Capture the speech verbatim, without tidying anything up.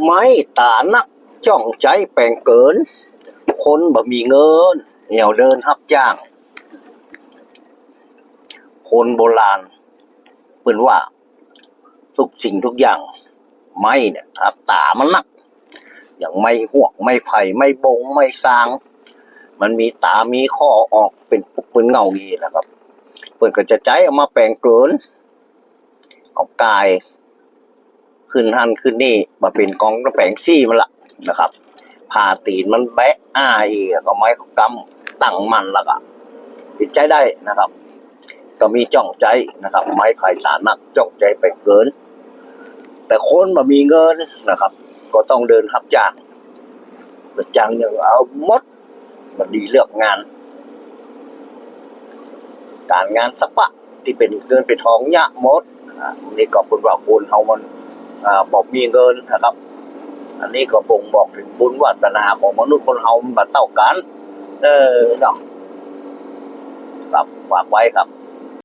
ไม้ตานักจ้องใจแปงเกิน คนบ่มีเงินแนวเดินฮับจ้าง คนโบราณเปิ้นว่า ทุกสิ่งทุกอย่าง ไม้เนี่ยครับ ตามันนัก อย่างไม้ฮวก ไม้ไผ่ ไม้บง ไม้ซาง มันมีตามีข้อออกเป็นปุกเป็นเงาอย่างนี้นะครับ เปิ้นก็จะใช้เอามาแปงเกิน เอากาย ขึ้นหั่นขึ้นนี่มาเป็นกองแปงซี่มันละนะครับ ผ่าตีนมันแบะอ้าอีกก็ไม้กำตั้งมันละก็ติดใจได้นะครับ ก็มีจ้องใจนะครับ ไม้ไผ่ตานักจ้องใจแปงเกิน แต่คนบ่มีเงินนะครับ ก็ต้องเดินฮับจ้าง เดินจ้างอย่างเอาหมด มันดีเลือกงาน การงานสะปะที่เป็นเงินเป็นทองเยอะหมด อ่า นี่ก็เปิ้นว่าคนเฮามัน อ่า บ่มีเงินนะครับ อันนี้ก็บ่งบอกถึงบุญวาสนาของมนุษย์คนเฮามันบ่เท่ากัน เออ เนาะ ครับ ฝากไว้ครับ